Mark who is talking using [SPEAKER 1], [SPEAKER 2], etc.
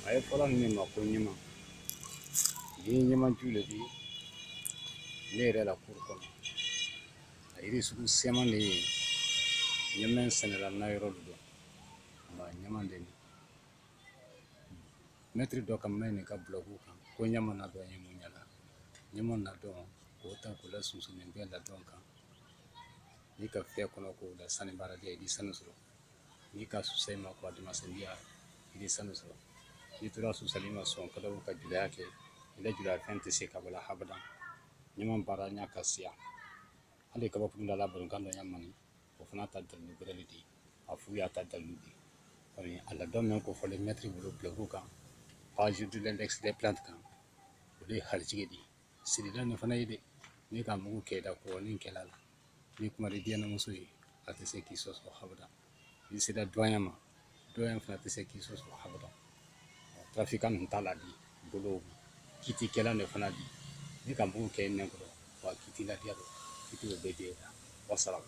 [SPEAKER 1] A ye fɔlɔ min ma ko ɲuman ni ɲuman ju le di ne yɛrɛ la kuru kɔnɔ. A yiri sugu sɛman de ye ɲɛmɛ sɛnɛla na yɔrɔ de don, nka ɲaman de mɛtiri dɔ ka mɛn nin ka bulɔku kan ko ɲama na dɔn ye mun ɲɛla ɲama na dɔn k'o ta k'o la sunsunni bɛɛ ladɔn kan. N'i ka fiyɛ kɔnɔ k'o la sani baara kɛ, i bɛ sanu sɔrɔ. N'i ka susa i ma ko a dimasɛndiya, i bɛ sanu sɔrɔ. N'i tora susali ma sɔn ka ka julaya kɛ, i la julaya fɛn tɛ se ka bɔ la habada. Ɲaman baara ɲa ka siya hali kabakuru la baronkan dɔ ɲa mani o fana ta dalilu gbɛrɛ le di a fu y'a ta dalilu di. Kɔni a ladɔn min ko fɔlen mɛtiri bolo bulɔku kan, page de l'index des plantes kan, o de ye harijigɛ di sirida nin fana ye dɛ. N'i ka mugu kɛ da kɔgɔnin kɛla la, n'i kuma di diɲɛmuso ye, a tɛ se k'i sɔsɔ habada. N'i sera dɔnya ma, dɔnya fana tɛ se k'i sɔsɔ habada. Trafiquant ninnu t'a la di bolo kiitikɛla de fana di. N'i ka mugu kɛ nɛn kɔrɔ wa, kiiti ladiya don, kiiti o bɛɛ di la. Wasalaam.